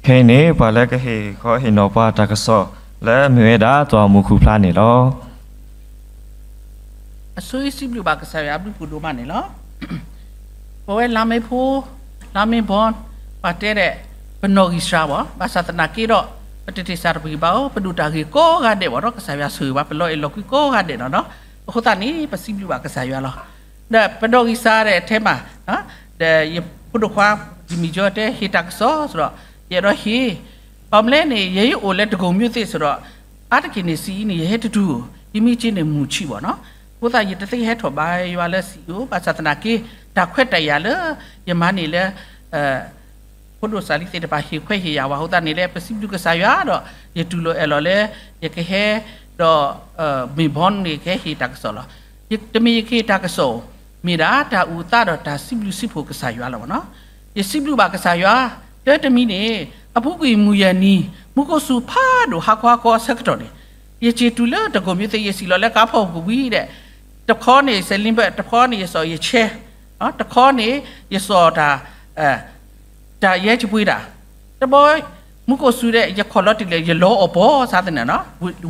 ခဲအံၤန့ၣ် ပှၤလၢကဟ့ၣ်ခီဟ့ၣ်နီၤပှၤတၢ်ကစီၣ်လၢမ့ၢ်ဝဲဒၣ် တၢ်အိၣ်မူခိၣ်ဖျါန့ၣ်လီၤ. အဆိစံးဘျုးဘၣ်ကစၢ်ယွၤအဘျုးဖးဒိၣ်မးန့ၣ်လီၤ. ပဝဲလါမ့ၤဖိ, လါမ့ၤဘီ, ပှၤတဲဒဲး, ပနီၣ်ဂံၢ်စှၤဘၣ်, ဘၣ်ဆၣ်သနာ်က့ဒီး ပတတ့ၢ်စၢ်တပှ့ၤဘၣ်ဧိၤ, ပဒိၣ်တၢ်ဂ့ၤကိးဂၤဒဲးဘၣ်ဒီး ကစၢ်ယွၤဆိၣ်ဂ့ၤဘၣ် ပလီအ့ၣ်လီၤကွံကိးဂၤဒဲးလီၤ. အဃိသတးန့ၣ် ပစံးဘျုးဘၣ်ကစၢ်ယွၤလီၤ. ဒီးပနီၣ်ဂံၢ်စှၤဒဲးထဲမး, ဒီးယဖိဒိၣ်ခွါ ဒံမံၤကၠီတဲဟ့ၣ်တၢ်ကစီၣ်ဒီး ယအဲၣ်ဒိးဟ့ၣ်, ဘၣ်မနုၤလဲၣ်န့ၣ် ယဲယအိၣ်လၢတကိၢ်မံၤသ့ၣ်စ့ၢ်ဒီး အါတက့ၢ်န့ၣ် စံးအံၤန့ၣ် ယဟဲတတုၤဧိၤ, ယမ့ၢ်က့ၤန့ၣ်မုၢ်ဆံးဘၣ်နီၤ. အဃိသတး ယတသ့ဟဲထီၣ်ဘါယွၤလၢစံးအံၤဧိၤ, ဘၣ်ဆၣ်သနာ်က့ တၢ်ခွဲးတၢ်ယာ်လၢ ယမၤန့ၢ်လၢ ဖိဒိၣ်စၢ်လံသ့ၣ်တဖၣ်ဟ့ၣ်ခွဲးဟ့ၣ်ယာ်ဝဲအဃိသတးန့ၣ်လၢ ပစံးဘျုးကစၢ်ယွၤဒီး ယတူၢ်လိာ်အဲၣ်လီၤလၢ ယကဟဲဒီး မ့ၢ်ဘီန့ၣ် ကဟဲဟ့ၣ်တၢ်ကစီၣ်လီၤ. တမ့ၢ်ယကဟ့ၣ်တၢ်ကစီၣ်, မ့ၢ်ဒၣ်တၢ်အုၣ်အသးဒီးတၢ်စံးဘျုးစံးဖှိၣ်ကစၢ်ယွၤလီၤနီၤ. ယစံးဘျုးဘၣ်ကစၢ်ယွၤ, တၢ်တမံၤန့ၣ် အပူၤကွံာ်မုၢ်ယဲၢ်နံၤ မူခိၣ်စူၤဖးဒိၣ်ဟါခီဟါခီအဆၢကတီၢ်န့ၣ် ယစံးတူၢ်လၢတကိၢ်မံၤသ့ၣ် ယစံးလီၤလၢကါဖီၣ်ပူၤဝံၤဒီး တခီန့ၣ် ယစဲးလ့ဘၢၣ်, တခီန့ၣ် ယစီၣ်ယဆဲ, တခီန့ၣ် ယစီၣ်တၢ် တၢ်ယဲၢ်ကပှ့ၤတၢ်, တဘျီ မူခိၣ်စူၤဒီး ယခီၣ်လီၤတံၢ်လၢ ယလီၤအီၣ်ပီၢ်ဆါသနၢၣ်နီၤ,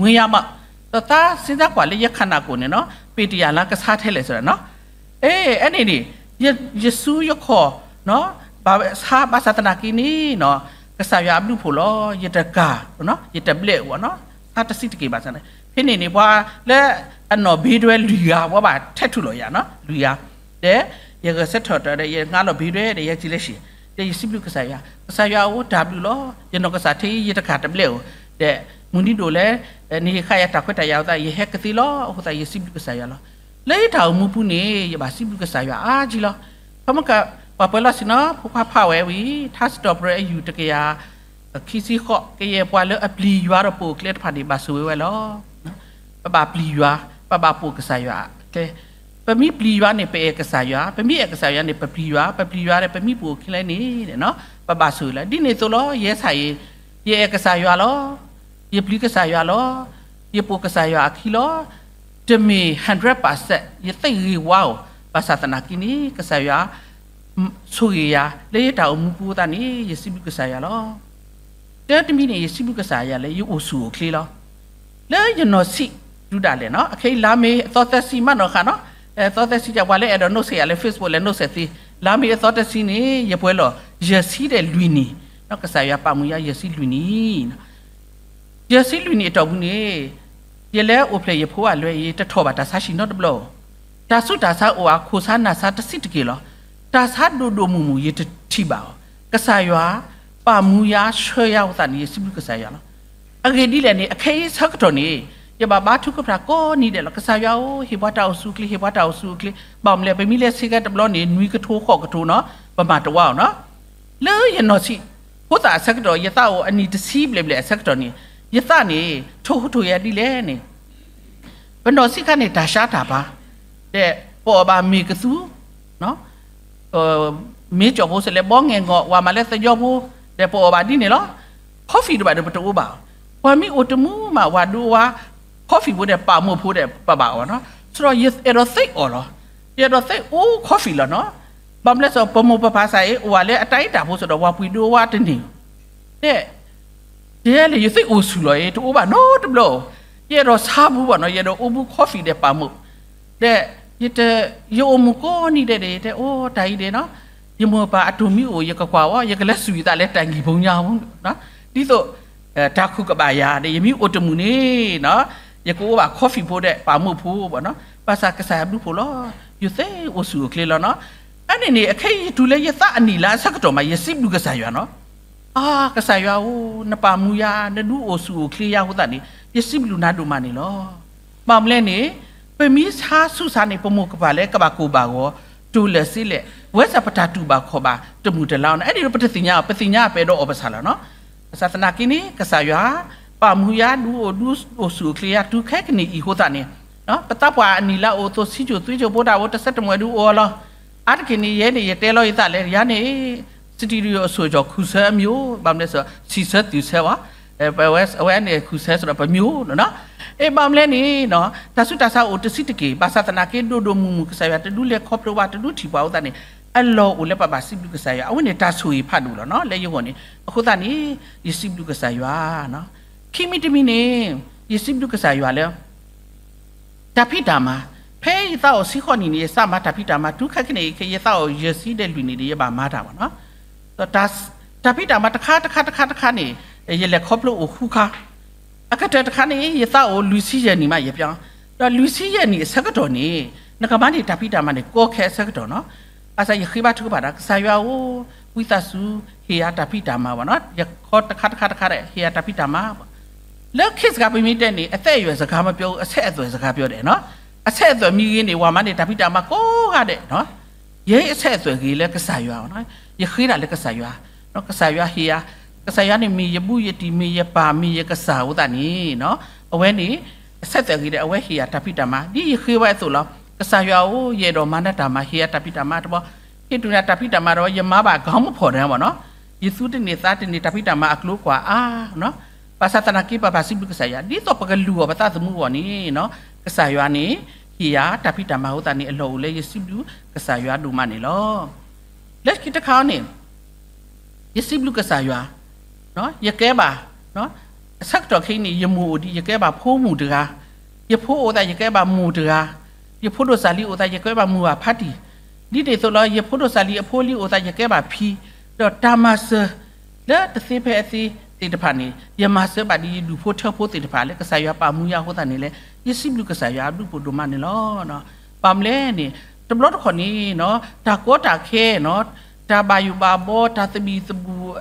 ဝ့ၢ်ယါမး, ဒီးသးစ့ၣ်သးကွၢ်လၢယခါနၢ်ကိၣ်န့ၣ်နီၤ, ပ့ၢ်တယၢ်လါကဆါထဲလဲၣ်စ့ၢ်နီၤ, အဲ အဲန့ၣ်န့ၣ် ယစူၤယခီၣ်နီၤ, ဘၣ်ဆါဘၣ်ဆါသနာ်က့န့ၣ်နီၤ, ကစၢ်ယွၤအဘျုးဖှိၣ်လီၤ, ယတကၢ်, ယတဘျဲးအိၣ်နီၤ, ဆါတဆံးတက့ၢ်ဘၣ်ဆၣ်န့ၣ်, ဖဲန့ၣ်န့ၣ် ပှၤလၢအနီၢ်ဘ့ဒွဲလွံၢ်ဂၤ ပှၤဘၣ်ထဲထူၣ်လီၤယၤနီၤ, လွံၢ်ဂၤ ဒီး ယဂဲၤဆၢထၢၣ်တၢ်ဒီး ယငါလီၤဘ့ဒွဲဒီး ယက့ၤလၢဟံၣ်, ဒီးယစံးဘျုးကစၢ်ယွၤ, ကစၢ်ယွၤဧၢ တၢ်ဘျုးလီၤ, ယနီၢ်ကစၢ်ထဲအံၤ ယတကၢ်တဘျဲးဧိၤ, ဒီးမုၢ်နံၤဒိၣ်လဲၣ်, နဟ့ၣ်ဃာ်ယၤတၢ်ခွဲးတၢ်ယာ်အဃိသတး ယဟဲကသ့လီၤ, အဃိသတး ယစံးဘျုးကစၢ်ယွၤလီၤ. လၢယတၢ်အိၣ်မူပူၤန့ၣ် ယဘၣ်စံးဘျုးကစၢ်ယွၤအါကံလီၤ. ဖဲမ့ၢ်က ပှၤပၢၤလီၢ်ဆ့ၣ်နီၤ ဖိခွါဖးဝဲဝံၤ ထါစံးထီၣ်ပတြၢၤအယူၢ်တကယၤ ခံဆံဃိး ကယဲၢ်ပှၤလၢအပျံၤယွၤဒီးပိာ်အကျဲတဖၣ်န့ၣ် ဘၣ်ဆိၣ်ဂ့ၤဝဲလီၤ. ပဘၣ်ပျံၤယွၤ, ပဘၣ်ပိာ်ကစၢ်ယွၤအကျဲ, ပမ့ၢ်ပျံၤယွၤန့ၣ် ပအဲၣ်ကစၢ်ယွၤ, ပမ့ၢ်အဲၣ်ကစၢ်ယွၤန့ၣ် ပပျံၤယွၤ, ပပျံၤယွၤဒီး ပမ့ၢ်ပိာ်အကျဲန့ၣ် ပဘၣ်ဆိၣ်ဂ့ၤလီၤ. ဒ်န့ၣ်အသိးလီၤ, ယဲစ့ၢ်အံၤ ယအဲၣ်ကစၢ်ယွၤလီၤ, ယပျံၤကစၢ်ယွၤလီၤ, ယပိာ်ကစၢ်ယွၤအခံလီၤ. တမ့ၢ် hundred percent ယသ့ၣ်ဂ့ၤဝါဧိၤ, ဘၣ်ဆၣ်သနာ်က့န့ၣ် ကစၢ်ယွၤ ဆိၣ်ဂ့ၤယၤ လၢယတၢ်အိၣ်မူပူၤသတးန့ၣ် ယစံးဘျုးကစၢ်ယွၤလီၤ. တၢ်တမံၤန့ၣ် ယစံးဘျုးကစၢ်ယွၤလၢယအိၣ်ဆူၣ်အိၣ်ချ့လီၤ. လၢယနီၢ်ဆံးတုၤဒၣ်လဲာ်နီၤ, အခဲအံၤလါမ့ၤအသီသၢဆံ မးနီၢ်ဃာ်နီၤ, အသီသၢဆံ ပှၤလၢအဲၣ်ဒိး နီၣ်စဲး ယၤလၢ Facebook လဲၣ် နီၣ်စဲးသ့, လါမ့ၤအသီသၢဆံန့ၣ် ယပှဲၤလီၤ ယဲၢ်ဆံဒီးလွံၢ်နံၣ်, ကစၢ်ယွၤပာ်မူယၤ ယဲၢ်ဆံလွံၢ်နံၣ် ယဲၢ်ဆံလွံၢ်နံၣ်အတီၢ်ပူၤန့ၣ် ယလဲၤအိၣ်ဖျဲၣ်ယဖိအလွဲၢ် ယတထီၣ်ဘၣ်တၢ်ဆါဟံၣ်နီတဘျီဧိၤ, တၢ်ဆူးတၢ်ဆါအိၣ်အခိၣ်ဆါနၢ်ဆါတဆံးတက့ၢ်လီၤ. တၢ်ဆါဒိၣ်ဒိၣ်မုၢ်မုၢ် ယတထံၣ်ဘၣ်အီၤ, ကစၢ်ယွၤ ပာ်မူယၤဆှၢယၤအဃိသတးန့ၣ် ယစံးဘျုးကစၢ်ယွၤလီၤ. အဂ့ၢ်ဒ်လဲၣ်န့ၣ် အခဲအံၤဆၢကတီၢ်န့ၣ် ယဘၣ်ဘါထုကဖၣ်ကိးနံၤဒဲးလီၤ. ကစၢ်ယွၤဧၢ, ဟ့ၣ်ပှၤတၢ်အိၣ်ဆူၣ်အိၣ်ချ့, ဟ့ၣ်ပှၤတၢ်အိၣ်ဆူၣ်အိၣ်ချ့, ဘၣ်မနုၤလဲၣ် ပမ့ၢ်လဲၤဆ့ကဲတဘျီန့ၣ် နွံကထိဃိးကထိနီၤ, ပမၤတဝါအီၤနီၤ. လၢယနီၢ်ဆံး ဖိသၣ်အဆၢကတီၢ် ယသးအိၣ်အနံၣ်တဆံဘျဲၣ်ဘျဲၣ်အဆၢကတီၢ်န့ၣ် ယသးန့ၣ် ထိၣ်ဟူးထိၣ်ဂဲၤဒ်လဲၣ်န့ၣ် ပနီၢ်ဆံးခါန့ၣ် တၢ်ဆါတၢ်ပၤ, ဒီးပအီၣ်ဘၣ်မ့ၢ်ကသူ, မ့ၢ်ကၠီၣ်ဖိစ့ၢ်လဲၣ် ဘီငဲၢ်ငီၢ် ဝၤမးလၢသယီဖိ, ဒီးပအီၣ်ဘၣ်ဒ်န့ၣ်လီၤ. coffee တဘၣ်ဒီးပတအိၣ်ဘၣ်, ပှၤမ့ၢ်အိၣ်တမူမး ဝၤဒုးအီၣ်ဝဲ coffee ဖိဒီးပာ်မိၢ်ဖိဒီးပဘၣ်အီၣ်နီၤ. ဆိဒီးယအဲၣ်ဒိးသ့အီၣ်လီၤ, ယအဲၣ်ဒိးသ့အိၣ် coffee လီၤနီၤ. ဘၣ်မနုၤလဲၣ်စ့ၢ် ပမိၢ်ပပၢ်စ့ၢ်အံၤ အိၣ်ဝဲလၢအတၢ်အ့ၣ်တၢ်ဖိစ့ၢ်ဒီး ဝၤပှ့ၤဒုးအီၣ်ဝဲတန့ၢ်, ဒီး ယဲလၢယသ့အိၣ်ဆူၣ်လီၤအံၤ တအိၣ်ဘၣ်နီတဘျီ, ယအဲၣ်ဒိးဆါဘူးဘၣ်နီၤ, ယအဲၣ်ဒိးအိၣ်ဘူး coffee ဒီးပာ်မိၢ်, ဒီး ယအိၣ်မူကိးနံၤဒဲးဒီး ယတဲအိၣ်တၢ်အံၤဒီးနီၤ, ယမိၢ်ပၢ်အတိၢ်မံၤအိၣ် ယကကွၢ်အီၤ ယကလဲၤစူၢ်ယသးလၢတၢ်ဂံၢ်ဖိညါ, ဒ်သိး တၢ်ခုၣ်ကဘၣ်ယၤဒီး ယမ့ၢ်အိၣ်တမုာ်န့ၣ်နီၤ, ယကအိၣ်ဘၣ် coffee ဖိဒီးပာ်မိၢ်ဖိဘၣ်နီၤ, ဘၣ်ဆၣ်ကစၢ်ယွၤဘျုးဖှိၣ်လီၤ, ယသ့အိၣ်ဆူၣ်အိၣ်ချ့လီၤနီၤ. အန့ၣ်န့ၣ် အခဲအံၤယတုၤလၢယသးအနံၣ်လါအဆၢကတီၢ်မး ယစံးဘျုးကစၢ်ယွၤနီၤ. အါ ကစၢ်ယွၤဧၢ, နပာ်မူယၤ နဒုးအိၣ်ဆူၣ်အိၣ်ချ့ယၤအဃိသတးန့ၣ် ယစံးဘျုးနၤဒိၣ်မးန့ၣ်လီၤ. ဘၣ်မနုၤလဲၣ်န့ၣ် ပမ့ၢ်ဆါဆူၣ်ဆါန့ၣ် ပမိၢ်ပပၢ်လၢကဘၣ်ကိၢ်ဘၣ်ဂီၤ တိၢ်လၢာ်စ့လဲၣ်, ဝဲစ့ၢ်ပတၢ်တူၢ်ဘၣ်ခီၣ်ဘၣ်တမုာ်တလါအီၤန့ၣ်, အဲၣ်ဒိးပတသ့ၣ်ညါအီၤ, ပသ့ၣ်ညါပအဲၣ်ဒိးအီၤပဆၣ်လီၤနီၤ. ဘၣ်ဆၣ်သနာ်က့န့ၣ် ကစၢ်ယွၤ ပာ်မူယၤ ဒုးအိၣ်ဒုးအိၣ်ဆူၣ်အိၣ်ချ့ယၤ တုၤခဲကနံၣ်အံၤအဃိသတးန့ၣ်, ပသးပှၢ်အနံၣ်လါအိၣ်အသိး ဆံးစိၣ်သွံၣ်စိၣ်ဖိတၢ်အိၣ် တဆၢတမှဲၤဒုးအိၣ်အီၤလီၤ. အါတက့ၢ်န့ၣ် ယဲန့ၣ် ယတဲလီၤယသးလၢ ယၤန့ၣ် studio အစိၣ်ကၠီၣ်ခူၣ်ဆၢအမံၤအိၣ်, ဘၣ်မနုၤလဲၣ်စ့ၢ် ဆံးဆၢသွံၣ်ဆၢဘၣ်, အဝဲန့ၣ်ခူၣ်ဆၢစ့ၢ်ဒီးပမံၤအိၣ်နီၤ. အ့ၣ်ဘၣ်မနုၤလဲၣ်န့ၣ် တၢ်ဆူးတၢ်ဆါအိၣ်တဆံးတက့ၢ်, ဘၣ်ဆၣ်သနာ်က့ ဒိၣ်ဒိၣ်မုၢ်မုၢ် ကစၢ်ယွၤတဒုးလဲၤခီဖျိဘၣ် တဒုးထံၣ်ပှၤအဃိသတးန့ၣ်, အလီၢ်အိၣ်လၢပဘၣ်စံးဘျုးကစၢ်ယွၤ, အဝဲန့ၣ်တၢ်ဆိၣ်ဂ့ၤဖးဒိၣ်လီၤနီၤ လၢယဂီၢ်န့ၣ်. အဃိသတးန့ၣ် ယစံးဘျုးကစၢ်ယွၤ. ခံမံၤတမံၤန့ၣ် ယစံးဘျုးကစၢ်ယွၤလၢ တၢ်ဖံးတၢ်မၤ, ဖဲယသးအိၣ်ဆံဃိးနံၣ်န့ၣ် ယစးမၤတၢ်ဖံးတၢ်မၤ, တုၤခဲကနံၣ်အံၤ ယသးအိၣ်ယဲၢ်ဆံဒီးလွံၢ်နံၣ်န့ၣ် ယဘၣ်မၤတၢ်ဘၣ်နီၤ. တၢ်ဖံးတၢ်မၤတခါတခါတခါတခါန့ၣ် ယလဲၤခီဖျိအိၣ်ဃုခါ, အကတၢၢ်တခါန့ၣ် ယသးအိၣ်လွံၢ်ဆံယဲၢ်နံၣ်မး ယပျီ, ဒီးလွံၢ်ဆံယဲၢ်နံၣ်အဆၢကတီၢ်န့ၣ် နကမၤန့ၢ်တၢ်ဖံးတၢ်မၤန့ၣ် ကီခဲအဆၢကတီၢ်နီၤ. ဘၣ်ဆၣ်ယဃ့ဘါထုကဖၣ်ဒီး ကစၢ်ယွၤဧၢ, ဝံသးစူၤ ဟ့ၣ်ယၤတၢ်ဖံးတၢ်မၤဘၣ်နီၤ, ယခီတခါတခါတခါဒီး ဟ့ၣ်ယၤတၢ်ဖံးတၢ်မၤ လၢခံစကားပမ့ၢ်တဲန့ၣ် အသက်အရွယ်စကားမပြောဘူး, အဆက်အသွယ်စကားပြောတယ်နော်, အဆက်အသွယ်မ့ၢ်ဂ့ၤန့ၣ် ပှၤမၤန့ၢ်တၢ်ဖံးတၢ်မၤကိးဂၤဒဲးနီၤ. ယဲအဆက်အသွယ်ဂ့ၤလၢကစၢ်ယွၤ, ယဃ့ဒၣ်လၢကစၢ်ယွၤ, ကစၢ်ယွၤဟ့ၣ်ယၤ, ကစၢ်ယွၤန့ၣ်မ့ၢ်ယဘူးယတံၢ်, မ့ၢ်ယပၢ်, မ့ၢ်ယကစၢ်အဃိသတးန့ၣ် အဝဲန့ၣ် အဆက်အသွယ်ဂ့ၤဒီး အဝဲဟ့ၣ်ယၤတၢ်ဖံးတၢ်မၤ ဒ်ယဃ့ဝဲအသိးလီၤ. ကစၢ်ယွၤဧၢ, ယအဲၣ်ဒိးမၤနၤတၢ်မၤ, ဟ့ၣ်ယၤတၢ်ဖံးတၢ်မၤတဘျီ. ဟ့ၣ်တုၤနၤတၢ်ဖံးတၢ်မၤတဘျီ ယမၤဘၣ်ကီမဖီၣ်ဒၣ်မ့ၢ်နီၤ, ယသူတန့ၢ်သးတန့ၢ် တၢ်ဖံးတၢ်မၤအကျိၤကွၢ်အါနီၤ. ဘၣ်ဆၣ်သနာ်က့ ပဘၣ်စံးဘျုးကစၢ်ယွၤ ဒ်သိးပကလူၤအီၤပသးသမူအဂီၢ်န့ၣ် ကစၢ်ယွၤန့ၣ် ဟ့ၣ်ယၤတၢ်ဖံးတၢ်မၤအဃိသတးန့ၣ် အလီၢ်အိၣ်လၢယစံးဘျုးကစၢ်ယွၤဒိၣ်မးန့ၣ်လီၤ. လၢခံတခါန့ၣ် ယစံးဘျုးကစၢ်ယွၤ, ယကဲဘၣ်, အဆၢကတီၢ်ခဲအံၤန့ၣ် ယမိၢ်အိၣ်ဒံး ယကဲဘၣ်ဖိမုၣ်တဂၤ, ယဖိအိၣ်သး ယကဲဘၣ်မိၢ်တဂၤ, ယဖိဒိၣ်စၢ်လံအိၣ်သး ယကဲဘၣ်မိၢ်အဖါတံၢ်, ဒ်န့ၣ်အသိးလီၤ ယဖိဒိၣ်စၢ်လံအဖိလံအိၣ်သး ယကဲဘၣ်ဖံ, ဒီးတၢ်မၤစၢၤ လၢတသ့ဖဲအသ့သ့ၣ်တဖၣ်န့ၣ် ယမၤစၢၤဘၣ်ဒ်ယဒူၣ်ဖိထၢဖိသ့ၣ်တဖၣ် လၢကစၢ်ယွၤပာ်မူယၤအဃိသတးန့ၣ်လီၤ. ယစံးဘျုးကစၢ်ယွၤအဘျုးအဖှိၣ်ဒိၣ်မးန့ၣ်လီၤ. ဘၣ်မနုၤလဲၣ်န့ၣ် တဘျီတခီၣ်န့ၣ် တၢ်ကီတၢ်ခဲ, တၢ်ဘၣ်ယိၣ်ဘၣ်ဘီ, တၢ်သဘံၣ်သဘုၣ်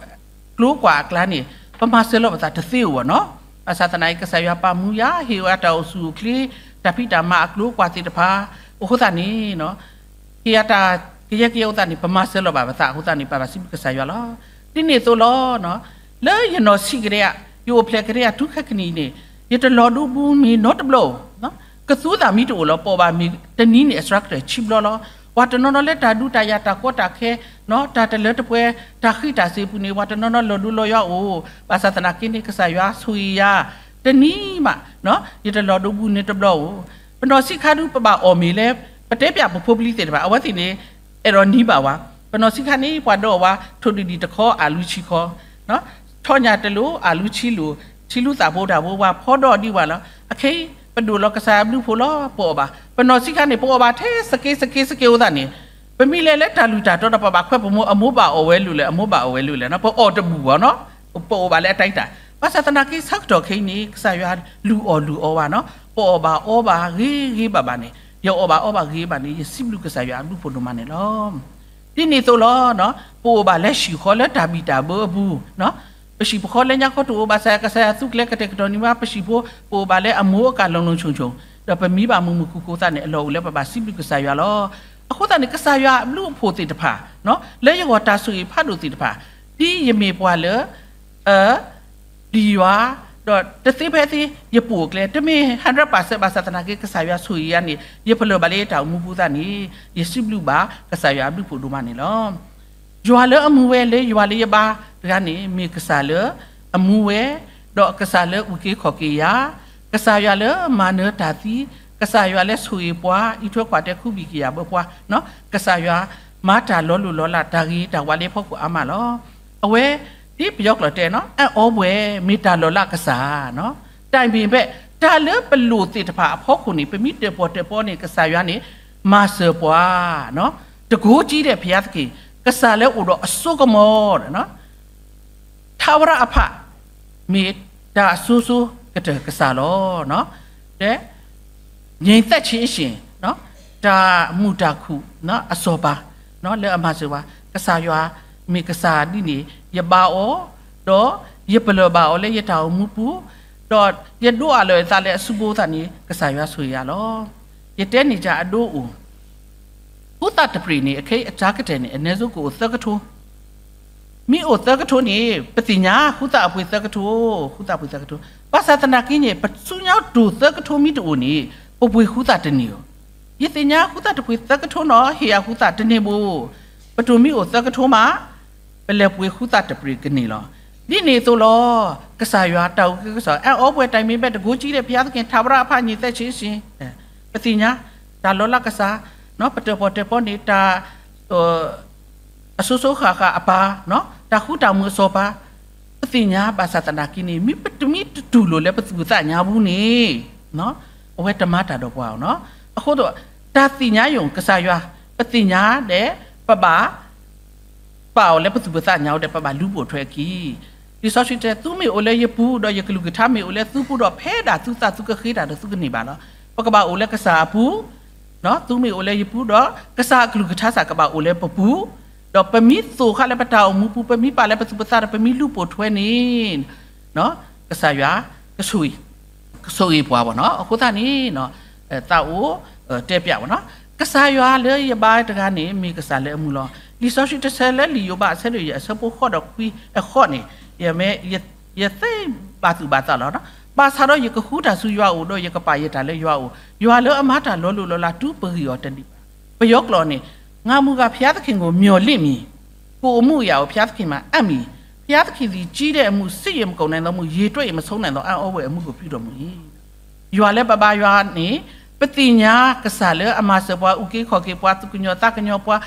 ကျိၤကွၢ်အကျါန့ၣ် ပမၤစၢၤလီၤပသးတသ့ဧိၤဘၣ်နီၤ. ဘၣ်ဆၣ်သနာ်က့ ကစၢ်ယွၤပာ်မူယၤ ဟ့ၣ်ဝဲတၢ်အိၣ်ဆူၣ်အိၣ်ချ့, တၢ်ဖံးတၢ်မၤအကျိၤကွၢ်သ့ၣ်တဖၣ်အဃိသတးန့ၣ် ဟ့ၣ်ယၤတၢ်ကယဲၢ်ကယဲၢ်အဃိသတးန့ၣ် ပမၤစၢၤလီၤဘၣ်ပသးအဃိသတးန့ၣ် ပဘၣ်စံးဘျုးကစၢ်ယွၤလီၤ. ဒ်န့ၣ်အသိးလီၤ. လၢယနီၢ်ဆံးကတၢၢ်, ယအိၣ်ဖျဲၣ်ကတၢၢ်တုၤခဲကနံၣ်အံၤန့ၣ် ယတလီၤဒိဘူးမ့ၢ်နီတဘျီဧိၤ, ကသူသးမံတအိၣ်လီၤ. ပအီၣ်ဘၣ်မ့ၢ်တနံၤန့ၣ် အစှၤကတၢၢ်ဆံဘျီလီၤ. ပှၤတနီၤနီၤလၢတၢ်ဒုးတၢ်ယၤ တၢ်ကီတၢ်ခဲ, တၢ်တလၢတပှဲၤ, တၢ်ဃံးတၢ်စ့ၤအပူၤန့ၣ် ပှၤတနီၤနီၤလီၤဒိလီၤယွၤအိၣ်. ဘၣ်ဆၣ်သနာ်က့န့ၣ် ကစၢ်ယွၤဆိၣ်ဂ့ၤယၤ တနံၤဘၣ် ယတလီၤဒိဘူးန့ၣ်တဘျီဧိၤ. ပနီၢ်ဆံးခါဒုး ပဘၣ်အီၣ်မ့ၤလၢ ပတဲပျးပဖိပလံၤသ့ၣ်တဖၣ် အဝဲသ့ၣ်န့ၣ် အဲၣ်ဒိးနံၤဘၣ်ဝဲ. ပနီၢ်ဆံးခါန့ၣ် ပှၤဒိးအီၣ်ဝဲ ထိၣ်ဒံၣ်ဒံၣ်တခီ အးလူၤဆံခီ, ထီၣ်ညၣ်တလိၤ အးလူၤဆံလိၤ, ထံလူၤသးဖိတၢ်ဖိဝဲ ဖီဒီးဒံးဝဲလီၤ. အခဲအံၤ ပဒိၣ်လီၤကစၢ်ယွၤဘျုးဖှိၣ်လီၤ ပအီၣ်ဘၣ်. ပနီၢ်ဆံးခါန့ၣ် ပအီၣ်ဘၣ်ထဲစက့စက့စက့အဃိသတးန့ၣ် ပမ့ၢ်လဲၤလၢတၢ်လုၢ်တၢ်တီဒီး ပဘၣ်ခွဲးပမိၢ် အမိၢ်ဘၣ်အီၣ်ဝဲလိၤလဲၣ် အမိၢ်ဘၣ်အီၣ်ဝဲလိၤလဲၣ်နီၤ ပအီၣ်တဘူၣ်ဘၣ်နီၤ. ပအီၣ်ဘၣ်လၢအတၢ်အံၤတၢ်, ဘၣ်ဆၣ်သနာ်က့ ဆၢကတီၢ်ခဲအံၤန့ၣ် ကစၢ်ယွၤလုၢ်အီၣ်လုၢ်အီဝဲနီၤ ပအီၣ်ဘၣ်အီဘၣ်ဂ့ၤဂ့ၤဘၣ်ဘၣ်န့ၣ် ယအီၣ်ဘၣ်အီဘၣ်ဂ့ၤဘၣ်န့ၣ် ယစံးဘျုးကစၢ်ယွၤအဘျုးဖှိၣ်ဒိၣ်မးန့ၣ်လီၤ. ဒ်န့ၣ်အသိးလီၤ. ပအိၣ်ဘၣ်လၢဟံၣ်ဃီလၢတၢ်ဘံၣ်တၢ်ဘၢအပူၤ, ပဟံၣ်ပဃီလၢညါခီတအိၣ်ဘၣ်ဆၣ် ကစၢ်ယွၤသူကျဲကတဲာ်ကတီၤန့ၢ်ဘၣ် ပဟံၣ်ဖိ ပအိၣ်ဘၣ်လၢအမိၢ်အကၣ်လိၤလိၤဆိၣ်ဆိၣ်, ဒီးပမံဘၣ်မုာ်မုာ်ခုၣ်ခုၣ်သးန့ၣ် အလီၢ်အိၣ်လၢပဘၣ်စံးဘျုးကစၢ်ယွၤလီၤ. အဃိသတးန့ၣ် ကစၢ်ယွၤအဘျုးအဖှိၣ်သ့ၣ်တဖၣ် လၢယဂီၢ်တၢ်ဆိၣ်ဂ့ၤဖးဒိၣ်သ့ၣ်တဖၣ် ဒ်ယမ့ၢ်ပှၤလၢ အ ပျံၤယွၤ, ဒီးတသ့ဖဲသ့ ယပူၤအကျဲ တမ့ၢ် hundred percent ဘၣ်ဆၣ်သနာ်က့ ကစၢ်ယွၤဆိၣ်ဂ့ၤယၤန့ၣ် ယပလၢၢ်ဘၣ်လၢယတၢ်အိၣ်မူပူၤသတးန့ၣ် ယစံးဘျုးဘၣ်ကစၢ်ယွၤအဘျုးဖှိၣ်ဒိၣ်မးန့ၣ်လီၤ. ယွၤလၢအမူဝဲလၢယွၤလၢယဘါတဂၤန့ၣ် မ့ၢ်ကစၢ်လၢအမူဝဲ, ဒီးကစၢ်လၢအအုၣ်က့ၤခီၣ်က့ၤယၤ, ကစၢ်ယွၤလၢမၤနၢၤတၢ်သံ, ကစၢ်ယွၤလၢဆိၣ်ဂ့ၤပှၤ အံးထွဲကွၢ်တဲာ်ခူဘံၣ်က့ၤယၤဘၢပှၤ, ကစၢ်ယွၤမၤတၢ်လီၤလိၢ်လီၤလး တၢ်ဂ့ၤတၢ်ဝါလၢဖီခိၣ်အါမးလီၤ. အဝဲ ဒ်ပယီၤကျိာ်တဲနီၤ အီၣ်ဘှဲၣ် မ့ၢ်တၢ်လီၤလးကစၢ်, တၢ်မ့ၢ်ဘၣ် တၢ်လၢပလိၣ်သ့ၣ်တဖၣ်အဖီခိၣ်န့ၣ် ပမ့ၢ်တၢၣ်ပီၣ်တၢၣ်ပီန့ၣ် ကစၢ်ယွၤန့ၣ် မၤစၢၤပှၤ, တကိးကံဒဲးဖယါသက့ၢ်, ကစၢ်လၢအိၣ်ဒီးအစိကမီၤ ထးဝရအဖး မ့ၢ်တၢ်အစိၤစိၤကတၢၢ်ကစၢ်လီၤ. တဲ ငြိမ်သက်ခြင်းအရှင်, တၢ်မုာ်တၢ်ခုၣ်အစီၤပၤ လၢအမၤစၢၤပှၤ, ကစၢ်ယွၤမ့ၢ်ကစၢ်ဒ်န့ၣ် ယဘါအီၤ, ဒီးယပလၢၢ်ဘၣ်အီၤလၢယတၢ်အိၣ်မူပူၤ, ဒီးယဒိးအးလီၤယသးလၢအစုဖိသတးန့ၣ် ကစၢ်ယွၤဆိၣ်ဂ့ၤယၤလီၤ. ယတဲန့ၢ်ယၤအဒိအိၣ် ဃုသးတပျ့ၤန့ၣ် အခဲအံၤအစှၤကတၢၢ်န့ၣ် အနည်းဆုံး ကအိၣ်သၢကထိ, မ့ၢ်အိၣ်သၢကထိန့ၣ် ပသ့ၣ်ညါ ဃုသးအပှ့ၤသၢကထိ, ဃုသးအပှ့ၤသၢကထိ, ဘၣ်ဆၣ်သနာ်က့န့ၣ် ပဆူညါတိၢ်သၢကထိမ့ၢ်တအိၣ်န့ၣ် ပပှ့ၤဃုသးတန့ၢ်ဧိၤ, ယသ့ၣ်ညါဃုသးတပှ့ၤသၢကထိနီၤ ဟ့ၣ်ယၤဃုသးတန့ၢ်ဘၣ်, ပတိၢ်မ့ၢ်အိၣ်သၢကထိမး ပလဲၤပှ့ၤဃုသးတပျ့ၤကန့ၢ်လီၤ. ဒ်န့ၣ်အသိးလီၤ. ကစၢ်ယွၤတၢ်အုၣ်က့ၤခီၣ်က့ၤကစၢ် အီၣ်ဘှဲၣ် တၢ်မ့ၢ်ဘၣ် တကိးကံဒဲးဖယါသက့ၢ် ထးဝရအဖး ငြိမ်သက်ခြင်းအရှင်, ပသ့ၣ်ညါ တၢ်လီၤလးကစၢ်, ပတၢၣ်ပီၣ်တၢၣ်ပီန့ၣ် တၢ် အစိၤစိၤဃၣ်ဃၣ်အပၢ်, တၢ်ဃူတၢ်မုာ်အစီၤပၤ, ပသ့ၣ်ညါဘၣ်ဆၣ်သနာ်က့န့ၣ် မ့ၢ်ပတမ့ၢ်တတူၢ်လိာ်လၢပသူၣ်ပသးညါပူၤန့ၣ်, အဝဲတမၤတၢ်ဒီးပှၤအီၤနီၤ. အဃိသတး တၢ်သ့ၣ်ညါယိာ်ကစၢ်ယွၤ, ပသ့ၣ်ညါဒီး ပဘၣ် ပာ်အီၤလၢပသူၣ်ပသးညါအီၤဒီး ပဘၣ်လူၤပိာ်ထွဲအခံ. လံာ်စီဆှံတဲ သုမ့ၢ်အိၣ်လၢယပူၤ ဒီးယကလုၢ်ကထါမ့ၢ်အိၣ်လၢသုပူၤဒီး ဖဲဒၣ်သုသးသုကဃ့တၢ်ဒီးသုကန့ၢ်ဘၣ်လီၤ. ပကဘၣ်အိၣ်လၢကစၢ်အပူၤ, သုမ့ၢ်အိၣ်လၢယပူၤဒီး ကစၢ်အကလုၢ်ကထါစ့ၢ်ကဘၣ်အိၣ်လၢပပူၤ, ဒီးပမ့ၢ်သိၣ်ဃာ်လၢပတၢ်အိၣ်မူပူၤ, ပမ့ၢ်ပာ်လၢပသူၣ်ပသးဒီး ပမ့ၢ်လူၤပိာ်ထွဲန့ၣ် ကစၢ်ယွၤ ကဆိၣ်ဂ့ၤပှၤဘၣ်နီၤ. အဃိသတးန့ၣ် သးအိၣ်တဲပျးဘၣ်နီၤ. ကစၢ်ယွၤလၢယဘါတဂၤန့ၣ် မ့ၢ်ကစၢ်လၢအမုာ်လီၤ. လံာ်စီဆှံတဆၢလၢလံာ်ယိၤဘး အဆၢဒိၣ်ယဲၢ် အဆၢဖိဃိးဒီးခွံအဃိန့ၣ်, ယမ့ၢ် ယသ့ဘၣ်သူၣ်ဘၣ်သးလီၤ. ဘၣ်ဆၣ်ဒီးယကဃူတၢ်ဆူယွၤအအိၣ် ဒီးယကပာ်ယတၢ်လၢယွၤအအိၣ်, ယွၤလၢအမၤတၢ်လီၤလိၢ်လီၤလး တုၤပဂံၢ်အီၤတန့ၢ်ဘၣ်. ပယီၤကျိာ်န့ၣ်, ငါမုၢ်ဂၤ ဘုရားသခင်ကို မျှော်လင့်မည်, ကိုယ်အမှုအရာကို ဘုရားသခင်မှာ အပ်မည်, ဘုရားသခင်သည် ကြီးတဲ့အမှု၊ စစ်၍ မကုန်နိုင်သောအမှု၊ ရေတွက်၍ မဆုံးနိုင်သော အံ့ဩဖွယ်အမှုကို ပြုတော်မူမည်. ယွၤလၢပဘါယွၤန့ၣ် ပသ့ၣ်ညါကစၢ်လၢအမၤစၢၤပှၤ အုၣ်က့ၤခီၣ်က့ၤပှၤ သူၣ်ကညီၤသးကညီၤပှၤ,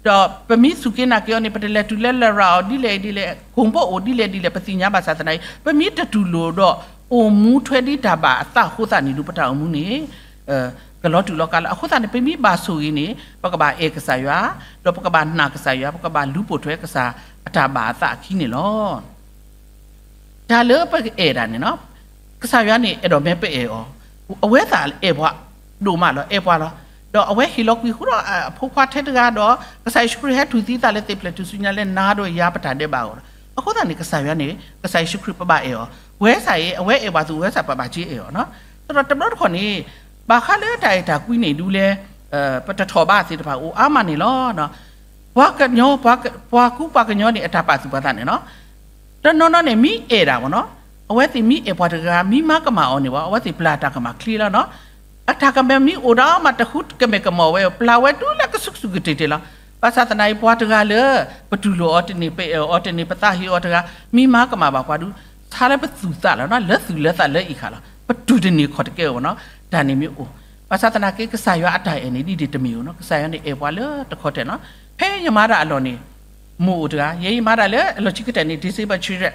ဒီးပမ့ၢ်စူၢ်က့ၤနာ်က့ၤအီၤန့ၣ် ပတလဲၤတုၤလၢလရာ်အီၤဒ်လဲၣ်ဒ်လဲၣ်, ကိၣ်ဘိအိၣ်ဒ်လဲၣ်ဒ်လဲၣ် ပသ့ၣ်ညါဘၣ်ဆၣ်သနာ်က့ ပမ့ၢ်တတူၢ်လိာ်ဒီး အိၣ်မူထွဲဒ်တၢ်ဘၣ်အသးအဃိသတးန့ၣ်ဒီး ပတၢ်အိၣ်မူန့ၣ် ကလီၤတူာ်လီၤကာ်လီၤ. အဃိသတးန့ၣ် ပမ့ၢ်ဘၣ်ဆိၣ်ဂ့ၤန့ၣ် ပကဘၣ်အဲၣ်ကစၢ်ယွၤ, ဒီးပကဘၣ်နာ်ကစၢ်ယွၤ, ပကဘၣ်လူၤပိာ်ထွဲကစၢ်အတၢ်ဘၣ်အသးအခံန့ၣ်လီၤ. တၢ်လၢပအဲၣ်ဒၣ်န့ၣ်နီၤ, ကစၢ်ယွၤန့ၣ် အဲၣ်ဒိးမ့ၢ်ပအဲၣ်အီၤ, အဝဲသးအဲၣ်ပှၤဒိၣ်မးလီၤ, အဲၣ်ပှၤလီၤ. ဒီးအဝဲဟ့ၣ်လီၤကွံာ်ဃုာ်ဒီးအဖိခွါထဲတဂၤဒီး ကစၢ်ယ့ၣ်ၡူးခရံာ်ဟဲတူၢ်သံသးလၢသ့ၣ်ဖျဲၣ်ထူၣ်စုညါလၢနၤဒီးယၤပတၢ်ဒဲးဘးအဂီၢ်လီၤ. အဃိသတးန့ၣ် ကစၢ်ယွၤန့ၣ် ကစၢ်ယ့ၣ်ၡူးခရံာ်ပဘၣ်အဲၣ်အီၤ, ဝဲစ့ၢ်အံၤ အဝဲအဲၣ်ပှၤသ့ၣ်ဝဲစ့ၢ်ပဘၣ်က့ၤအဲၣ်အီၤနီၤ. သတးဒီးတဘျီတခီၣ်န့ၣ် ဘၣ်ဃးလၢတၢ်အဲၣ်တၢ်ကွံန့ၣ်ဒုးလဲၣ် ပတထီၣ်ဘးသ့ၣ်တဖၣ်အိၣ်အါမးန့ၣ်လီၤ. ပှၤကညီ, ပှၤကူပှၤကညီန့ၣ် အတၢ်ပာ်သူၣ်ပာ်သးန့ၣ်နီၤ, တနီၤနီၤန့ၣ် မ့ၢ်အဲၣ်ဒၣ်မ့ၢ်နီၤ, အဝဲသ့ၣ်မ့ၢ်အဲၣ်ပှၤတဂၤ မ့ၢ်မၤကမၣ်အီၤန့ၣ်ဝဲ အဝဲသ့ၣ်ပျၢ်တၢ်ကမၣ်ချ့လီၤနီၤ. အတၢ်ကမၣ်မ့ၢ်အိၣ်ဒီးမး တဃုကမဲာ်ကမီၤဝဲ ပျၢ်ဝဲတုၤလၢကဆူၣ်ကဆူၣ်ကတ့ၢ်တ့ၢ်လီၤ. ဘၣ်ဆၣ်သနာ်က့ ပှၤတဂၤလၢ ပတူၢ်လိာ်အီၤတန့ၢ် ပအဲၣ်အီၤတန့ၢ် ပသးဟ့အီၤတဂၤ မ့ၢ်မၤကမၣ်ဘၣ်ပှၤဒုး ဆါလၢပသူၣ်သးလီၤနီၤ, လၢသူၣ်လၢသးလၢအံၤခါလီၤ. ပတူၢ်တန့ၢ်ခီၣ်တကဲဧိၤနီၤ, တၢ်န့ၣ်မ့ၢ်အိၣ်. ဘၣ်ဆၣ်သနာ်က့ ကစၢ်ယွၤအတၢ်အဲၣ်န့ၣ် ဒ်ဒ်တမ့ၢ်ဧိၤနီၤ, ကစၢ်ယွၤန့ၣ်အဲၣ်ပှၤလၢတခီတဲာ်နီၤ. ဖဲယမၤတၢ်အလီၢ်န့ၣ် မိၢ်အိၣ်တဂၤ, ယဲယမၤတၢ်လၢအလီၢ်ခံကတၢၢ်န့ၣ် disabled children,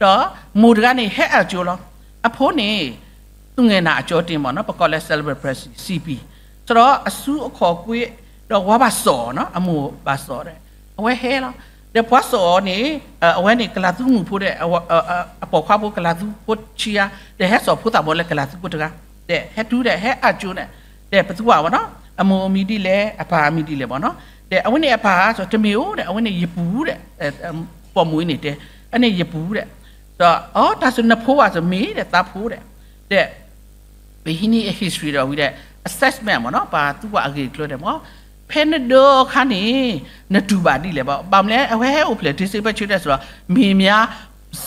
ဒီးမိၢ်တဂၤန့ၣ် ဟဲအၢၣ်ကၠိလီၤ. အဖိန့ၣ် သူငယ်နာအကျောတင်ပေါ့နော်, ပကိးလၢ cerebral palsy, C P, ဆိုတော့ အစုအခီၣ်ကွ့ ဒီးဝၤဘၣ်စီၣ်နီၤ, အမိၢ်ဘၣ်စီၣ်ဒီး အဝဲဟဲလီၤ. ဒီးပှၤစီၣ်အီၤန့ၣ် အဝဲန့ၣ်ကလၤသူမုၣ်ဖိဒီး အပိာ်ခွါဖိကလၤသူဖိဆံးဧါ, ဒီးဟဲစိာ်ဖိသၣ်ဘိလၢကလၤသူဖိတဂၤ, ဒီးဟဲတုၤဒီးဟဲအၢၣ်ကၠိန့ၣ်, ဒီးပသူဘၣ်နီၤ, အမိၢ်အမံၤဒ်လဲၣ် အပၢ်အမံၤဒ်လဲၣ်ဘၣ်နီၤ. ဒီးအဝဲန့ၣ်အပၢ်ဧါ, တမ့ၢ်ဧိၤဒီး အဝဲန့ၣ်ယပုၢ်ဒီး ပိာ်မုၣ်အံၤန့ၣ်တဲ, အန့ၣ်ယပုၢ်ဒီး, ဒီးအီ တၢ်စူၤနဖိဘၣ်စူၤမ့ၢ်ဒီးသးဖိဒီး, ဒီး ပဟံးန့ၢ်အ history ဒီးဝံၤဒီး assessment မ့ၢ်နီၤ, ပှၤသူပှၤအဂ့ၢ်အကျိၤဒီးမ့ၢ်, ဖဲနဒၢအခါန့ၣ် နတူၢ်ဘၣ်ဒ်လဲၣ်ဘၣ်. ဘၣ်မနုၤလဲၣ် အဝဲဟဲအိၣ်ဖျဲၣ် disabled children ဆိုတော့ မ့ၢ်မ့ၢ်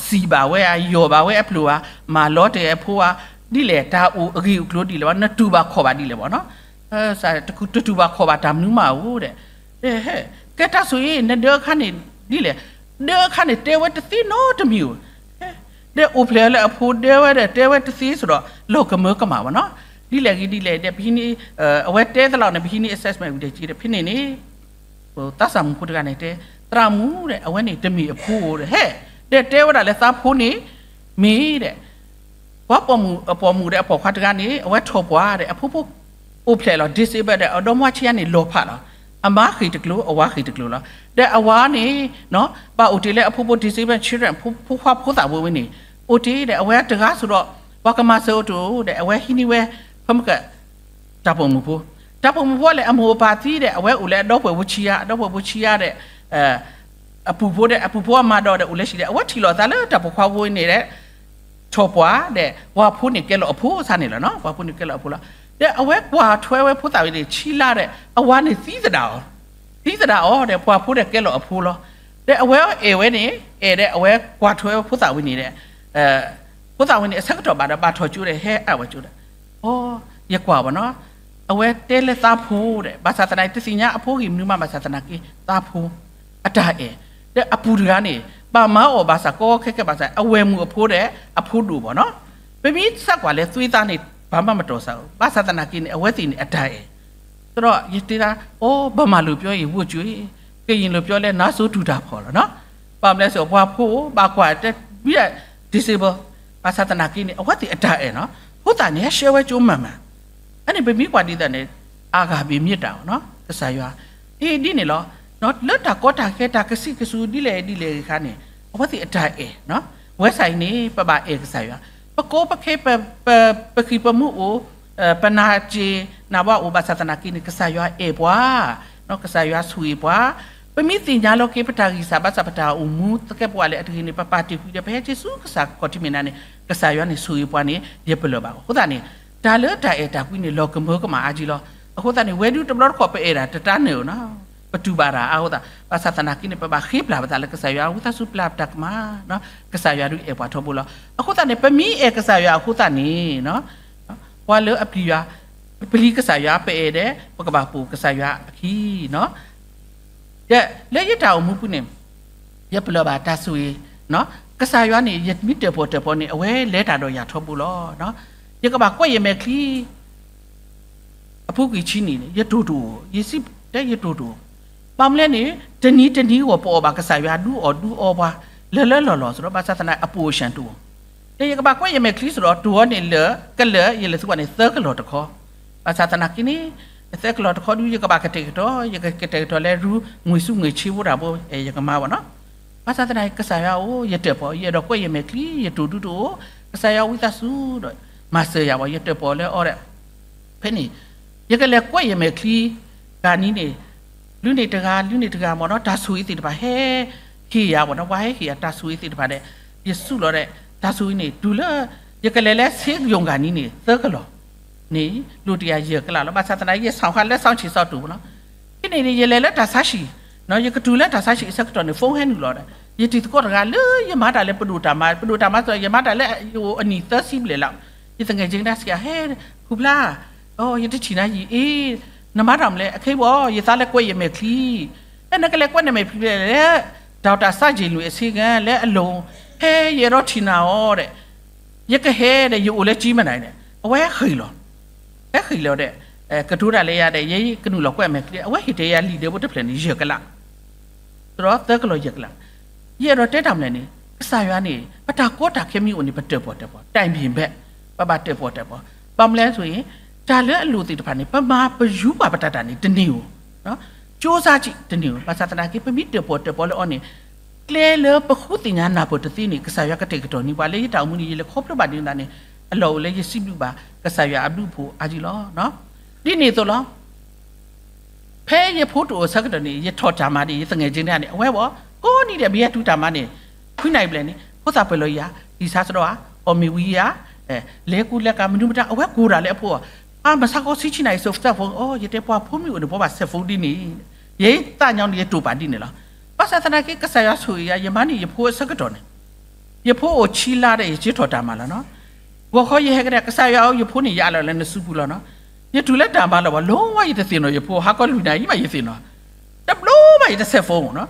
စံးဘၣ်ဝဲဧါ, ယီၢ်ဘၣ်ဝဲအပျိၢ်ဧါ, မၤလီၤတဲာ်အဖိဧါ, ဒ်လဲၣ် တၢ်အိၣ်အဂ့ၢ်အကျိၤဒ်လဲၣ်ဘၣ်, နတူၢ်ဘၣ်ခီၣ်ဘၣ်ဒ်လဲၣ်ဘၣ်နီၤ. တတူၢ်ဘၣ်ခီၣ်ဘၣ်တၢ်မနုၤမးဧိၤဒီး, ကဲတၢ်ဆိၣ်အံၤ နဒၢအခါန့ၣ်ဒ်လဲၣ်, ဒၢအခါန့ၣ်တဲဝဲတသ့နီတမံၤဧိၤ ဒီးအိၣ်ဖျဲၣ်လၢအဖိဒၢဝဲဒီးတဲဝဲတသ့ဆိုတော့ လီၤကမၢကမၣ်ဘၣ်နီၤ. ဒ်လဲၣ်ဂ့ၤဒ်လဲၣ်ဒီး ပဟံးန့ၢ်, အဝဲတဲသလောက်န့ၣ် ပဟံးန့ၢ် assessment ဝံၤဒီးက့ၤဒီး ဖဲန့ၣ်န့ၣ် သးစၢ်မုၣ်ဖိတဂၤန့ၣ်တဲ, သရၣ်မုၣ်ဒီး အဝဲန့ၣ်တမ့ၢ်အဖိဧိၤဒီး ဟဲ, ဒီးတဲဝဲဒၣ်လၢသးဖိန့ၣ် မ့ၢ်ဒီး ပှၤပိာ်မုၣ်, အပိာ်မုၣ်ဒီးအပိာ်ခွါတဂၤန့ၣ် အဝဲထီၣ်ပှၢ်ဒီး အဖိဖိအိၣ်ဖျဲၣ်လီၤ disabled ဒီး အဒီမါဆံးအါန့ၣ်လီၤဖးလီၤ. အမါဃ့ၢ်တကျိၤ အဝၤဃ့ၢ်တကျိၤလီၤ. ဒီးအဝၤန့ၣ် ဘၣ်အိၣ်တ့ၢ်လၢအဖိဖိ disabled children ဖိခွါဖိသၣ်ဝဲဝဲန့ၣ် အိၣ်တ့ၢ်ဒီး အဝဲတဂၤဆိုတော့ ပှၤကမၤစၢၤအိၣ်တအိၣ်ဒီး အဝဲဟံးန့ၢ်ဝဲ ဖၢမကၢၢ် တၢ်ပိာ်မုၣ်ဖိ, တၢ်ပိာ်မုၣ်ဖိလဲၣ် အမိၢ်အပၢ်သံဒီး အဝဲအိၣ်လၢအဒီပုၢ်ဝဲၢ်ဖိဆံးအါ, အဒီပုၢ်ဝဲၢ်ဖိဆံးအါဒီး အပူၤဖိဒီး အပူၤဖိအမါဒီး အိၣ်လၢဟံၣ်ဒီး အဝဲထံၣ်လိာ်သးလၢတၢ်ပိာ်ခွါဖိန့ၣ်ဒီး ထီၣ်ပှၢ်ဒီး ပှၤဖိန့ၣ်ကဲလီၤအဖိစ့ၢ်န့ၣ်လီၤနီၤ, ပှၤဖိန့ၣ်ကဲလီၤအဖိလီၤ. ဒီးအဝဲကွၢ်ထွဲဝဲဖိသၣ်ဝဲန့ၣ် ဆံးလါဒီး အဝၤန့ၣ်သံသဒၣ်အီၤ, သံသဒၣ်အီၤဒီး ပှၤဖိဒီးကဲလီၤအဖိလီၤ. ဒီးအဝဲအဲၣ်ဝဲန့ၣ် အဲၣ်ဒီး အဝဲကွၢ်ထွဲဝဲဖိသၣ်ဝဲန့ၣ်ဒီး ဖိသၣ်ဝဲန့ၣ် အဆၢကတီၢ်ဘၣ်ဒီး ဘၣ်ထီၣ်ကၠိဒီး ဟဲအၢၣ်ဝဲကၠိဒီး အိ ယကွၢ်ဘၣ်နီၤ, အဝဲတဲလၢသးဖိဒီး ဘၣ်ဆၣ်သနာ်က့ တသ့ၣ်ညါအဖိဂ့ၢ်မနုၤမး ဘၣ်ဆၣ်သနာ်က့ သးဖိ အတၢ်အဲၣ်, ဒီးအပူၤတဂၤန့ၣ် ဘၣ်မၤအီၣ်ဘၣ်ဆၣ်ကီခဲခဲဘၣ်ဆၣ် အဝဲၢ်မုၣ်အဖိဒီး အဖိဒိၣ်ဘၣ်နီၤ, ပမ့ၢ်သံကွၢ်လၢ သွေးသား န့ၣ် ဘာမှမတော်ဆၢဘူး, ဘၣ်ဆၣ်သနာ်က့န့ၣ် အဝဲသ့ၣ်န့ၣ် အတၢ်အဲၣ်, ဆိုတော့ ယတဲဒၣ် အိ ဘာမှမလုပ်ပြောရင် ဝတ်ကြွေး ကရင်လိုပြောလဲ နါစိတူၢ်တၢ်ဖီၣ်လီၤနီၤ. ဘၣ်မနုၤလဲၣ်, ပှၤဖိအိၣ်ဘၣ်ကွၢ်တၢ် disable, ဘၣ်ဆၣ်သနာ်က့န့ၣ် အဝဲသ့ၣ်အတၢ်အဲၣ်နီၤ, ဖိသၣ်န့ၣ် ဟဲရှဲဝဲကၠိမၤမၤ, အန့ၣ်ပမ့ၢ်ကွၢ်ဒ်သိးန့ၣ် အဂၤဘ့ၣ်မ့ၢ်တၢ်နီၤ, ကစၢ်ယွၤ, အ့ ဒ်န့ၣ်လီၤ. လၢတၢ်ကီတၢ်ခဲ တၢ်ကစံးကစူၤဒ်လဲၣ်ဒ်လဲၣ်ဂ့ၤခါန့ၣ် အဝဲသ့ၣ်အတၢ်အဲၣ်နီၤ, ဝဲဆၣ်အံၤန့ၣ် ပဘၣ်အဲၣ်ကစၢ်ယွၤ, ပကိးပခဲ ပဃံၣ်ပမူအိၣ်, ပနၢ်စ့ၣ်နၢ်ဝါအိၣ်, ဘၣ်ဆၣ်သနာ်က့န့ၣ် ကစၢ်ယွၤအဲၣ်ပှၤ ကစၢ်ယွၤဆိၣ်ဂ့ၤပှၤ, ပမ့ၢ်သ့ၣ်ညါလီၤက့ၤပတၢ်ဂံၢ်စၢ်ဘါစၢ် ပတၢ်အိၣ်မူသကဲးပဝးလၢအတဂ့ၤန့ၣ် ပပာ်တ့ၢ်ကွံာ်ဒီး ပဟဲက့ၤဆူကစၢ်ခီၣ်ထံးမ့ၢ်နၤန့ၣ် ကစၢ်ယွၤန့ၣ်ဆိၣ်ဂ့ၤပှၤန့ၣ် ယပလၢၢ်ဘၣ်. အဃိသတးန့ၣ် တၢ်လၢတၢ်အဲၣ်တၢ်ကွံန့ၣ် လီၤကမၢကမၣ်အါကံလီၤ. အဃိသတးန့ၣ် ဝဲဒုးတဘျီတခီၣ်ပအဲၣ်ဒၣ်တတၢ်နၢၤနီၤ, ပတူၢ်ဘၣ်တၢ်အဃိသတး ဘၣ်ဆၣ်သနာ်က့န့ၣ် ပဘၣ်ဃ့ပျၢ်ပသးလၢကစၢ်ယွၤ ဝံသးစူၤပျၢ်ပတၢ်ကမၣ်, ကစၢ်ယွၤဒုးအဲၣ်ပှၤထီဘိလီၤ. အဃိသတးန့ၣ် ပမ့ၢ်အဲၣ်ကစၢ်ယွၤအဃိသတးန့ၣ် ပှၤလၢအပျံၤယွၤ, ပပျံၤကစၢ်ယွၤ ပအဲၣ်ဒီး ပကဘၣ်ပိာ်ကစၢ်ယွၤအခံနီၤ. ဒီးလၢယတၢ်အိၣ်မူပူၤန့ၣ် ယပလၢၢ်ဘၣ်တၢ်ဆိၣ်ဂ့ၤ, ကစၢ်ယွၤန့ၣ် ယမ့ၢ်တၢၣ်ပီၣ်တၢၣ်ပီန့ၣ် အဝဲလဲၤတၢ်ဒီးယၤထီဘိလီၤ. ယကဘၣ်ကွဲးယမဲာ်ချံ အပူၤကွံာ်ဆံနံၣ်န့ၣ် ယတိၢ်တအိၣ်, ယစံးတဲယတိၢ်တအိၣ်. ဘၣ်မနုၤလဲၣ်န့ၣ် တနံၤတနံၤအဂီၢ် ပအီၣ်ဘၣ်ကစၢ်ယွၤဒုးအီၣ်ဒုးအီပှၤ လၢလၢလီၢ်လီၢ်စ့ၢ်ဒီး ဘၣ်ဆၣ်သနာ်က့ အပူၤအီၣ်ရှၣ်တအိၣ်. ဒီးယကဘၣ်ကွဲးယမဲာ်ချံစ့ၢ်ဒီး တအိၣ်န့ၣ်လၢ ကလၢာ် ယလဲၤသံကွၢ်န့ၣ် သၢကလီၢ်တခီ, ဘၣ်ဆၣ်သနာ်က့န့ၣ် သၢကလီၢ်တခီဒုး ယကဘၣ်ကတဲာ်ကတီၤ, ယကကတဲာ်ကတီၤလၢရူ ငွေစုငွေချေးဖိတၢ်ဘိ ယကမၤဘၣ်နီၤ. ဘၣ်ဆၣ်သနာ်က့ ကစၢ်ယွၤအိၣ် ယတၢၣ်ပီၣ် ယအဲၣ်ဒိးကွဲးယမဲာ်ချံ ယတိၢ်ဒုးတအိၣ်, ကစၢ်ယွၤဝံသးစူၤဒီး မၤစၢၤယၤဘၣ် ယတၢၣ်ပီၣ်လၢအီၤဒီး ဖဲန့ၣ် ယကလဲၤကွဲးယမဲာ်ချံ ဂၤနံၤန့ၣ် လုၢ်န့ၢ်တဂၤ လုၢ်န့ၢ်တဂၤမ့ၢ်နီၤ တၢ်ဆိၣ်ဂ့ၤသ့ၣ်တဖၣ်ဟဲဟ့ၣ်ယၤဘၣ်နီၤ, ပှၤဟဲဟ့ၣ်ယၤတၢ်ဆိၣ်ဂ့ၤသ့ၣ်တဖၣ်ဒီး ယစူးလီၤဒီး တၢ်ဆိၣ်ဂ့ၤန့ၣ် တုၤလၢ ယကလဲၤလၢ ဆေးရုံ ဂၤနံၤန့ၣ် သၢကလီၢ်န့ၣ် လိၣ်တယၤယဲၢ်ကလးလီၤ. ဘၣ်ဆၣ်သနာ်က့ ယဆၣ်ဃာ်လၢ ဆၣ်ဆံးစီတူၢ်ပူၤလီၤ. ဖဲန့ၣ်န့ၣ် ယလဲၤလၢတၢ်ဆါဟံၣ်, ယကတုၤလၢတၢ်ဆါဟံၣ်အဆၢကတီၢ်န့ၣ် phone ဟဲနုာ်လီၤဒီး ယတံၤသကိးတဂၤလၢယမၤတၢ်လၢပဒိၣ်တၢ်မၤ ပဒိၣ်တၢ်မၤစ့ၢ် ယမၤတၢ်လၢအနံၣ်သၢဆံဘျဲၣ်လီၤ. ယသငယ်ချင်း တၢ်စံး ဟဲ ဖုဖျါ ယတထံၣ်နၤယံာ်အ့ၣ်, နမၤတၢ်မနုၤလဲၣ်, အခ့အပှၤ ယသးလဲၤကွဲးယမဲာ်ချံ, ဖဲနကလဲၤကွဲးနမဲာ်ချံလဲၣ်, ဒီးတၢ်ဆါယံာ်လွံၢ်အဆ့ဂၤလၢအလိၤ, ဖဲယအဲၣ်ဒိးထံၣ်နၤအီၤဒီး ယကဟဲဒီး ယအိၣ်လၢကၠ့မနၤန့ၣ် အဝဲဟဲဃ့ၢ်လီၤ, ဟဲဃ့ၢ်လီၤဒီး ကတိၤတၢ်လၢယၤဒီး ယကနုာ်လီၤကွဲးအမဲာ်ချံ, အဝဲဟ့ၣ်တဲယၤလံာ်ဒဲးဘိတဖျၢၣ်န့ၣ် ယဲၢ်ကလး ဒီးသၢကလီၢ်ယဲၢ်ကလး, ယအဲၣ်ဒိးတဲတၢ်မနုၤလဲၣ်န့ၣ် ကစၢ်ယွၤန့ၣ် ပတၢ်ကီတၢ်ခဲမ့ၢ်အိၣ်န့ၣ် ပတၢၣ်ပီၣ်တၢၣ်ပီ, တိုင်ပင်ဘဲ, ပဘၣ်တၢၣ်ပီၣ်တၢၣ်ပီ, ဘၣ်မနုၤလဲၣ်န့ၣ် တၢ်လၢအလိၣ်သ့ၣ်တဖၣ်န့ၣ် ပမၤပယူၤပှၤပတၢ်တၢ်န့ၣ် တန့ၢ်ဧိၤ, ကၠိစါကံ တန့ၢ်ဧိၤ, ဘၣ်ဆၣ်သနာ်က့ ပမ့ၢ်တၢၣ်ပီၣ်တၢၣ်ပီလၢအီၤန့ၣ် ကျဲလၢပဃုသ့ၣ်ညါနၢ်ပၢၢ်တသ့န့ၣ် ကစၢ်ယွၤကတဲာ်ကတီၤန့ၢ်ပှၤလၢယတၢ်အိၣ်မူန့ၣ် ယလဲၤခီဖျိဘၣ်ဒ်န့ၣ်သတးန့ၣ် အလီၢ်အိၣ်လၢယစံးဘျုးဘၣ် ကစၢ်ယွၤအဘျုးအဖှိၣ်အါကံလီၤ. ဒ်န့ၣ်အသိးလီၤ. ဖဲယဖိတအိၣ်အဆၢကတီၢ်န့ၣ် ယထီၣ်တၢ်မၤဒီး ယသငယ်ချင်း တဂၤန့ၣ် အဝဲဘၣ် ကိးနံၤဒဲး ဘယဲၢ်တူၤတၢ်မၤန့ၣ် ဖုနၢ်အံၤဘျဲၣ်န့ၣ် ဖိသၣ်ပၢၢ်လီၤယၤ ဂံၢ်ဆါစရီဧါ, အီၣ်မ့ၤဝံၤဧါ, လဲၤကူလဲၤကၤ မနုၤမတၤ အဝဲကိၢ်တၢ်လၢအဖိဧါ, အါ မဆါခီဆံဆံနၣ်အံၤ စဲးဖိ, အိ ယတဲပှၤဖိမ့ၢ်အိၣ်န့ၣ် ပှၤဘၣ်စဲးဖိဒ်န့ၣ်, ယသးညီန့ၣ် ယတိာ်ပာ်ဒ်န့ၣ်လီၤ. ဘၣ်ဆၣ်သနာ်က့ ကစၢ်ယွၤဆိၣ်ဂ့ၤယၤ ယမၤန့ၢ်ယဖိအဆၢကတီၢ်န့ၣ် ယဖိအိၣ်ဆံလါဒီး ယစ့ထီၣ်တၢ်မၤလီၤနီၤ. ဂီၤခီယဟဲကဒါ ကစၢ်ယွၤဧၢ ယဖိန့ၣ် ယအးလီၤလၢနစုပူၤလီၤနီၤ. ယတုၤလၢတၢ်မၤလီၤဘၣ် လီၤဝဲယတသ့ၣ်နီၣ်ယဖိ ဟါခီလွံၢ်နၣ်ရံၣ်မးယသ့ၣ်နီၣ်, တဘျီဘၣ်ယတဆဲးဖိနီၤ.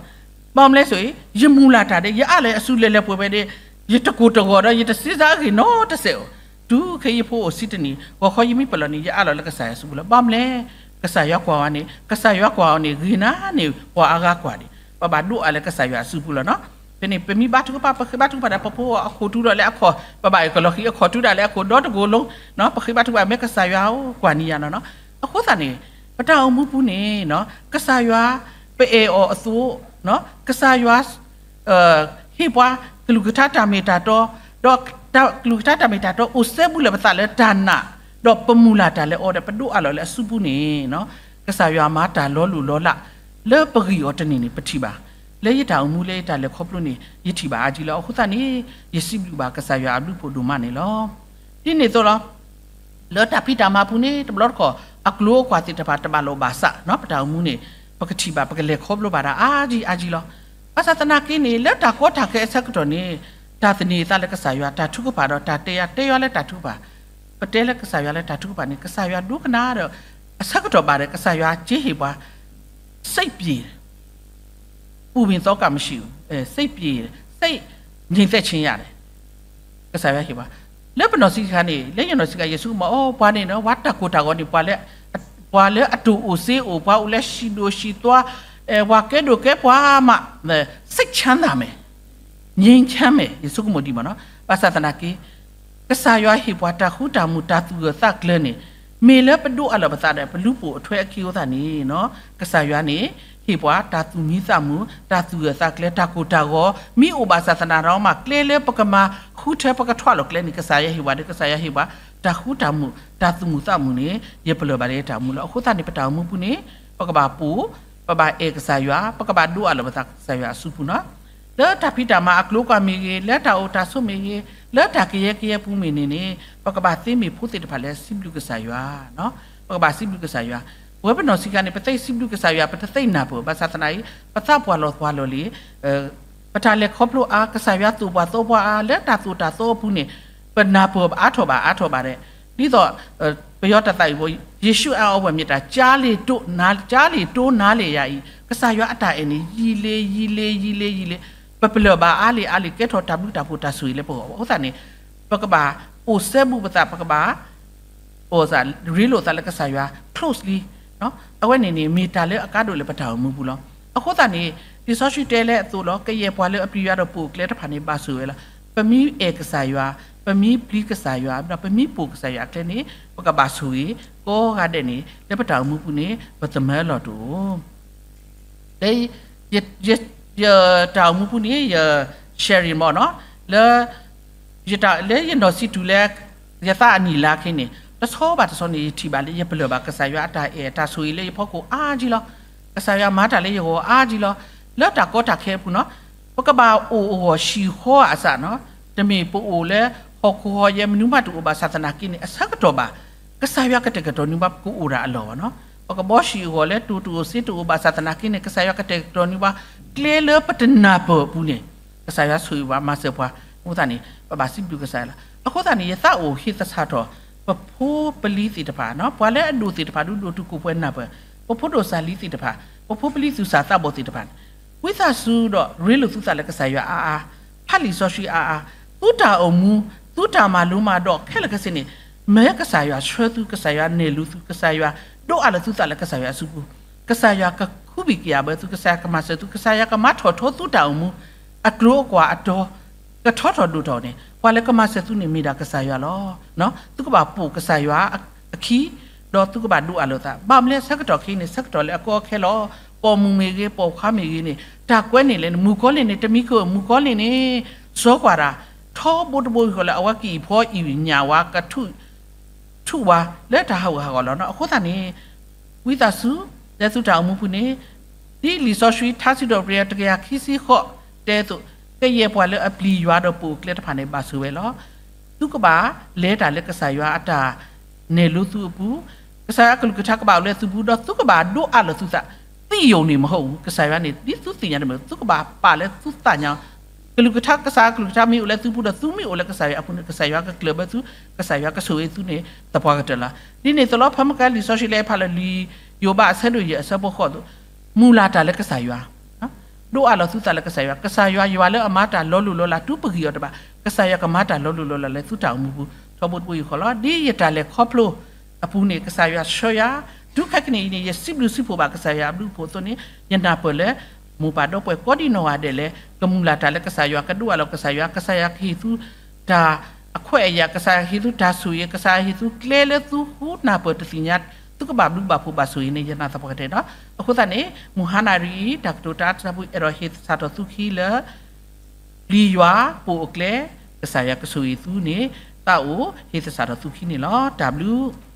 ဘၣ်မနုၤလဲၣ်ဆိၣ်အံၤ ယမုၢ်လၢ်တၢ်ဒီး ယအးလီၤအစုလဲၤလဲၤပှဲၤပှဲၤဒီး ယတကိၢ်တဂီၤဒီး ယတစ့စးအဂ့ၢ်နီတစဲးဧိၤ, တုၤခဲအံၤယဖိအိၣ်ဆံတနံၣ် ဂီၤခီယမ့ၢ်ပလီၢ်န့ၣ် ယအးလီၤလၢကစၢ်ယွၤစုပူၤလီၤ. ဘၣ်မနုၤလဲၣ် ကစၢ်ယွၤကွၢ်အီၤန့ၣ် ကစၢ်ယွၤကွၢ်အီၤန့ၣ် ဂ့ၤနၤန့ၢ်ပှၤအါဂၤကွၢ်ဒံး ပဘၣ်ဒိးအါလၢကစၢ်ယွၤအစုပူၤလီၤနီၤ. ဖဲန့ၣ် ပမ့ၢ်ဘါထုကဖၣ် ပဃ့ဘါထုကဖၣ်ဒီး ပဖိအခိၣ်တုၤဒီးလၢအခီၣ်, ပဘၣ်အၢၣ်ကလီၢ်ဃံၤ အခီၣ်တုၤဒၣ်လၢအခိၣ်ဒီတကိၤလိၤ, ပဃ့ဘါထုကဖၣ် မ့ၢ်ကစၢ်ယွၤဧၢ ကွၢ်န့ၢ်ယၤနီၤနီၤ. အဃိသတးန့ၣ် ပတၢ်အိၣ်မူပူၤန့ၣ် ကစၢ်ယွၤ ပအဲၣ်အီၤအသိး ကစၢ်ယွၤ ဟ့ၣ်ပှၤကလုၢ်ကထါတၢ်မ့ၢ်တၢ်တီ, ဒီးကလုၢ်ကထါတၢ်မ့ၢ်တၢ်တီ အိၣ်စဲဘူးလၢပသးလၢတၢ်နာ်, ဒီးပမုၢ်လၢ်တၢ်လၢအီၤဒီး ပဒိးအးလီၤလၢအစုပူၤန့ၣ် ကစၢ်ယွၤမၤတၢ်လီၤလိၢ်လီၤလး လၢပဂံၢ်အီၤတန့ၢ်န့ၣ် ပထံၣ်ဘၣ်. လၢယတၢ်အိၣ်မူလၢယတၢ်လဲၤခီဖျိန့ၣ် ယထံၣ်ဘၣ်အါကံလီၤ. အဃိသတးန့ၣ် ယစံးဘျုးဘၣ်ကစၢ်ယွၤအဘျုးဖှိၣ်ဒိၣ်မးန့ၣ်လီၤ. ဒ်န့ၣ်အသိးလီၤ. လၢတၢ်ဖံးတၢ်မၤပူၤန့ၣ် တဘျီတခီၣ် အကျိၤအကွာ်သ့ၣ်တဖၣ်တဘၣ်လိာ်ဘၣ်စးနီၤ ပတၢ်အိၣ်မူန့ၣ် ပကထံၣ်ဘၣ် ပကလဲၤခီဖျိဘၣ်တၢ်အါကံအါကံလီၤ. ဘၣ်ဆၣ်သနာ်က့န့ၣ် လၢတၢ်ကီတၢ်ခဲအဆၢကတီၢ်န့ၣ် တၢ်သန့ၤသးလၢကစၢ်ယွၤ တၢ်ထုကဖၣ်ဒီး တၢ်တဲယၤတဲယွၤလၢတၢ်ထုကဖၣ်, ပတဲလၢကစၢ်ယွၤလၢတၢ်ထုကဖၣ်န့ၣ် ကစၢ်ယွၤဒိကနၣ်ဒီး အဆၢကတီၢ်ဘၣ်ဒီး ကစၢ်ယွၤက့ဟ့ၣ်ပှၤ စိတ်ပြေ ပူပင်သောကမရှိဘူး, စိတ်ပြေ, စိတ်ငြိမ်သက်ခြင်းရတယ်, ကစၢ်ယွၤဟ့ၣ်ပှၤ, လၢပနီၢ်ဆံးခါန့ၣ် လၢယနီၢ်ဆံးခါ ယဆိကမိၣ် အိ ပှၤန့ၣ်နီၤ ပှၤတၢ်ကိၢ်တၢ်ဂီၤန့ၣ် ပှၤလၢအတိၢ်အိၣ်စ့အိၣ် ပှၤအိၣ်လၢဟံၣ်ဒိၣ်ဟံၣ်သွါ ပှၤကဲဒိၣ်ကဲပှၤမး, စိတ်ချမ်းသာမယ်, ငြိမ်းချမ်းမယ်, ယဆိကမိၣ်ဒ်မးနီၤ. ဘၣ်ဆၣ်သနာ်က့ ကစၢ်ယွၤဟ့ၣ်ပှၤတၢ်ဃူတၢ်မုာ်တၢ်သူၣ်ဂၢၢ်သးကျၢၤန့ၣ် မ့ၢ်လၢပဒိးအးလီၤပသးဒီး ပလူၤပိာ်အထွဲအခံအဃိသတးန့ၣ် ကစၢ်ယွၤန့ၣ် ဟ့ၣ်ပှၤတၢ်သူၣ်မံသးမုာ် တၢ်သူၣ်ဂၢၢ်သးကျၢၤ တၢ်ကိၢ်တၢ်ဂီၤ မ့ၢ်အိၣ်ဘၣ်ဆၣ်သနာ်က့ ကျဲလၢပကမၤဃုထၢပကထွဲလီၤကျဲန့ၣ် ကစၢ်ယွၤဟ့ၣ်ပှၤဒီး ကစၢ်ယွၤဟ့ၣ်ပှၤ တၢ်ဃူတၢ်မုာ် တၢ်သူၣ်မုာ်သးမုာ်န့ၣ် ယပလၢၢ်ဘၣ်လၢတၢ်အိၣ်မူလီၤ. အဃိသတးန့ၣ် ပတၢ်အိၣ်မူပူၤန့ၣ် ပကဘၣ်ပိာ် ပဘၣ်အဲၣ်ကစၢ်ယွၤ ပကဘၣ်ဒိးအးလီၤပသးကစၢ်ယွၤအစုပူၤနီၤ. လၢတၢ်ဖံးတၢ်မၤအကျိၤအကျဲမ့ၢ်ဂ့ၤ, လၢတၢ်အိၣ်တၢ်ဆိးမ့ၢ်ဂ့ၤ, လၢတၢ်ကယဲၢ်ကယဲၢ်ပူၤမ့ၢ်န့ၣ်န့ၣ် ပကဘၣ်သ့မ့ၢ်ဖိသ့ၣ်တဖၣ်လၢစံးဘျုးကစၢ်ယွၤ, ပကဘၣ်စံးဘျုးကစၢ်ယွၤ. ပဝဲပနီၢ်ဆံးခါန့ၣ် ပသ့စံးဘျုးကစၢ်ယွၤ ပတသ့နၢ်ပၢၢ် ဘၣ်ဆၣ်သနာ်က့ ပသးပှၢ်လီၤပှၢ်လီၤလံၤ ပတၢ်လဲၤခီဖျိအါ ကစၢ်ယွၤသိၣ်ပှၤသီပှၤအါ လၢတၢ်သိၣ်တၢ်သီအပူၤန့ၣ် ပနၢ်ပၢၢ်အါထီၣ်ဘၣ်အါထီၣ်ဘၣ်ဒီး ဒ်သိး ပယီၤတၢ်သးဝံၣ်ဖိ ယ့ၣ်ၡူးအါအီၤဝဲမ့ၢ်တၢ် ကၠါလ့ၤတိနါလ့ၤယၤအံၤ ကစၢ်ယွၤအတၢ်အဲၣ်န့ၣ် ယံာ်လ့ယံာ်လ့ယံာ်လ့ယံာ်လ့ ပပလၢၢ်ဘၣ်အါလ့အါလ့ ကဲထီၣ်တၢ်ဘျုးတၢ်ဖှိၣ်တၢ်ဆိၣ်ဂ့ၤလၢပဂီၢ်အဃိသတးန့ၣ် ပကဘၣ်အိၣ်စဲဘူးပသး ပကဘၣ် ရ့လိာ်သးလၢကစၢ်ယွၤ closely အဝဲန့ၣ်န့ၣ် မ့ၢ်တၢ်လၢအကါဒိၣ်လၢပတၢ်အိၣ်မူပူၤလီၤ. အဃိသတးန့ၣ် လံာ်စီဆှံတဲလၢအသိးလီၤ ကယဲၢ်ပှၤလၢအပျံၤယွၤဒီးပိာ်အကျဲတဖၣ်န့ၣ် ဘၣ်ဆိၣ်ဝဲလီၤ. ပမ့ၢ်အဲၣ်ကစၢ်ယွၤ, ပမ့ၢ်ပျံၤကစၢ်ယွၤ, ဒီးပမ့ၢ်ပိာ်ကစၢ်ယွၤအကျဲန့ၣ် ပကဘၣ်ဆိၣ်ဂ့ၤ ကိးဂၤဒဲးန့ၣ် လၢပတၢ်အိၣ်မူပူၤန့ၣ် ပသမၢလီၤတအိၣ် လၢ ယတၢ်အိၣ်မူပူၤန့ၣ် ယ sharing မ့ၢ်နီၤ လၢ လၢယနီၢ်ဆံးတုၤလၢ ယသးအနံၣ်လါခဲအံၤန့ၣ် တဆီဘၣ်တဆီန့ၣ် ယထံၣ်ဘၣ်လၢယပလၢၢ်ဘၣ်ကစၢ်ယွၤအတၢ်အဲၣ်တၢ်ဆိၣ်ဂ့ၤလၢယဖီခိၣ်အါကံလီၤ. ကစၢ်ယွၤမၤတၢ်လၢယဂီၢ်အါကံလီၤ. လၢတၢ်ကီတၢ်ခဲအပူၤနီၤ ပကဘၣ်အိၣ်အဂီၢ်ဟံၣ်ဃီအစးနီၤ တမ့ၢ်ပအိၣ်လၢဟီၣ်ခိၣ်ဟီၣ်ယဲၢ်မနုၤမးတအိၣ်ဘၣ်ဆၣ်သနာ်က့န့ၣ် အဆၢကတီၢ်ဘၣ် ကစၢ်ယွၤကတဲာ်ကတီၤန့ၢ်ဘၣ် ပကအိၣ်ဒၣ်အလီၢ်ဘၣ်နီၤ. ပကဘီဟံၣ်အဂီၢ်လၢတိၢ်တအိၣ်စ့တအိၣ်ဘၣ်ဆၣ်သနာ်က့န့ၣ် ကစၢ်ယွၤကတဲာ်ကတီၤန့ၢ်ဘၣ် ကျဲလၢပတနၢ်ပၢၢ်အပူၤန့ၣ် ကစၢ်ယွၤဆိၣ်ဂ့ၤဘၣ်မၤစၢၤပှၤ အဃိသတးန့ၣ် ပဘၣ်စံးဘျုးကစၢ်ယွၤလီၤ. အဃိသတးန့ၣ် ယသးအိၣ်ဟ့ၣ်သဆၣ်ထီၣ် ပဖိပလံၤသ့ၣ်တဖၣ် ပှၤလၢအဒိၣ်သ့ၣ်တဖၣ် ဒိၣ်ဒိၣ်တုာ်ခိၣ်ပှဲၤနၢ်ပၢၢ် ပဖိဒိၣ်စၢ်လံၤသ့ၣ်တဖၣ် ပဖိပလံၤသူၣ်စၢ်သးဘီၣ်သ့ၣ်တဖၣ်န့ၣ် ဝံသးစူၤဒီးရ့လိာ်သုသးလၢကစၢ်ယွၤအါအါ, ဖးလံာ်စီဆှံအါအါ, သုတၢ်အိၣ်မူ သုတၢ်မၤလိမၤဒိးခဲလၢာ်ခဲဆ့န့ၣ် မ့ၢ်ကစၢ်ယွၤဆှၢသု ကစၢ်ယွၤနဲၣ်လိသု ကစၢ်ယွၤဒိးအးလီၤသုသးလၢကစၢ်ယွၤအစုပူၤ, ကစၢ်ယွၤကခူဘံၣ်ကယာ်ဘၢသု ကစၢ်ယွၤကမၤစၢၤသု ကစၢ်ယွၤကမၤထီၣ်ထီသုတၢ်အိၣ်မူ အကျိၤအကွာ်အတီၤ ကထီထီၣ်ဒိၣ်ထီၣ်န့ၣ် ပှၤလၢကမၤစၢၤသုန့ၣ်မ့ၢ်ဒၣ်ကစၢ်ယွၤလီၤ. သုကဘၣ်ပိာ်ကစၢ်ယွၤအခံ ဒီးသုကဘၣ်ဒိးအးလိာ်သး ဘၣ်မနုၤလဲၣ် ဆၢကတီၢ်ခဲအံၤန့ၣ် ဆၢကတီၢ်လၢအကီအခဲလီၤ. ပိာ်မုၣ်မ့ၢ်ဂ့ၤ ပိာ်ခွါမ့ၢ်ဂ့ၤန့ၣ် တၢ်ကွဲးန့ၢ်လဲၣ်န့ၣ် မုၣ်ကီၤလံၢ်န့ၣ် တမံၤကမုၣ်ကီၤလံၢ်န့ၣ် စီၤကွၢ်တၢ် ထီဘိတဘိယူၢ်ဃီလၢအဝဲကအံၣ်ဖီအံၣ်ညၣ်ဝါ ကထူး ထူးဝါလၢတၢ်ဟးဂူာ်ဟးဂီၤလီၤ. အဃိသတးန့ၣ် ဝံသးစူၤ လၢသုတၢ်အိၣ်မူပူၤန့ၣ် ဒ်လံာ်စီဆှံထါစံးထီၣ်ပတြၢၤတကယၤခံဆံဃိးတဲအသိး ကယဲၢ်ပှၤလၢအပျံၤယွၤဒီးပိာ်အကျဲတဖၣ်န့ၣ် ဘၣ်ဆိၣ်ဝဲလီၤ. သုကဘၣ်လဲၤတၢ်လၢကစၢ်ယွၤအတၢ်နဲၣ်လိသုအပူၤ, ကစၢ်ယွၤအကလုၢ်ကထါကဘၣ်အိၣ်လၢသုပူၤ ဒီးသုကဘၣ်ဒိးအးလိာ်သုသး သံယိာ်န့ၣ်မ့ၢ်အိၣ် ကစၢ်ယွၤန့ၣ် ဒ်သုသ့ၣ်ညါတမ့ၢ် သုကဘၣ်ပာ်လၢသုသးညါ ကလုၢ်ကထါ ကစၢ်အကလုၢ်ကထါမ့ၢ်အိၣ်လၢသုပူၤဒီး သုမ့ၢ်အိၣ်လၢကစၢ်ယွၤအပူၤန့ၣ် ကစၢ်ယွၤကကျၢၢ်ဘၢသု, ကစၢ်ယွၤကဆိၣ်ဂ့ၤသုန့ၣ် သပှၢ်ကတၢၢ်လီၤ. ဒ်န့ၣ်အသိးလီၤ ဖဲမုၢ်ကလံာ်စီဆှံလၢဖးလၢလံာ်ယိၤဘးအဆၢဒိၣ်ယဲၢ်အဆၢဖိဃိးအသိး, မုၢ်လၢ်တၢ်လၢကစၢ်ယွၤ, ဒိးအးလီၤသုသးလၢကစၢ်ယွၤ, ကစၢ်ယွၤယွၤလၢအမၤတၢ်လီၤလိၢ်လီၤလး တုၤပဂံၢ်အီၤတဘၣ်, ကစၢ်ယွၤကမၤတၢ်လီၤလိၢ်လီၤလးလၢသုတၢ်အိၣ်မူပူၤ ထီဘိတဘိယူၢ်ဃီလီၤ. ဒ်ယတၢ်လဲၤခီဖျိအပူၤန့ၣ် ကစၢ်ယွၤဆှၢယၤ, တုၤခဲကနံၣ်အံၤန့ၣ် ယစံးဘျုးစံးဖှိၣ်ဘၣ်ကစၢ်ယွၤအဘျုးအဖှိၣ်အသိးန့ၣ် ယနၢ်ပၢၢ်လၢ မိၢ်ပၢ်ဒီပုၢ်ဝဲၢ်ကိးဒံနီၢ်ဂၤဒဲးလၢ ကမုၢ်လၢ်တၢ်လၢကစၢ်ယွၤ ကဒိးအးလီၤကစၢ်ယွၤ, ကစၢ်ယွၤကဟ့ၣ်သုတၢ်အခွဲးအယာ်, ကစၢ်ယွၤကဟ့ၣ်သုတၢ်ဆိၣ်ဂ့ၤ, ကစၢ်ယွၤဟ့ၣ်သုကျဲလၢသုဃုနၢ်ပၢၢ်တသ့ၣ်ညါ, သုကဘၣ်ဘျုးဘၣ်ဖှိၣ်ဘၣ်ဆိၣ်ဂ့ၤန့ၣ် ယနာ်သပှၢ်ကတၢၢ်ဒီး အဃိသတးန့ၣ် မုၢ်ဟါနၤရံၣ်အံၤ တၢ်ကတိၤတၢ်အါတစၢ်ပူၤ အဲၣ်ဒိးဟ့ၣ်သဆၣ်ထီၣ်သုခံလၢ ပျံၤယွၤပိာ်အကျဲ, ကစၢ်ယွၤကဆိၣ်ဂ့ၤသုန့ၣ် သးအိၣ်ဟ့ၣ်သဆၣ်ထီၣ်သုခံန့ၣ်လီၤ. တၢ်ဘျုး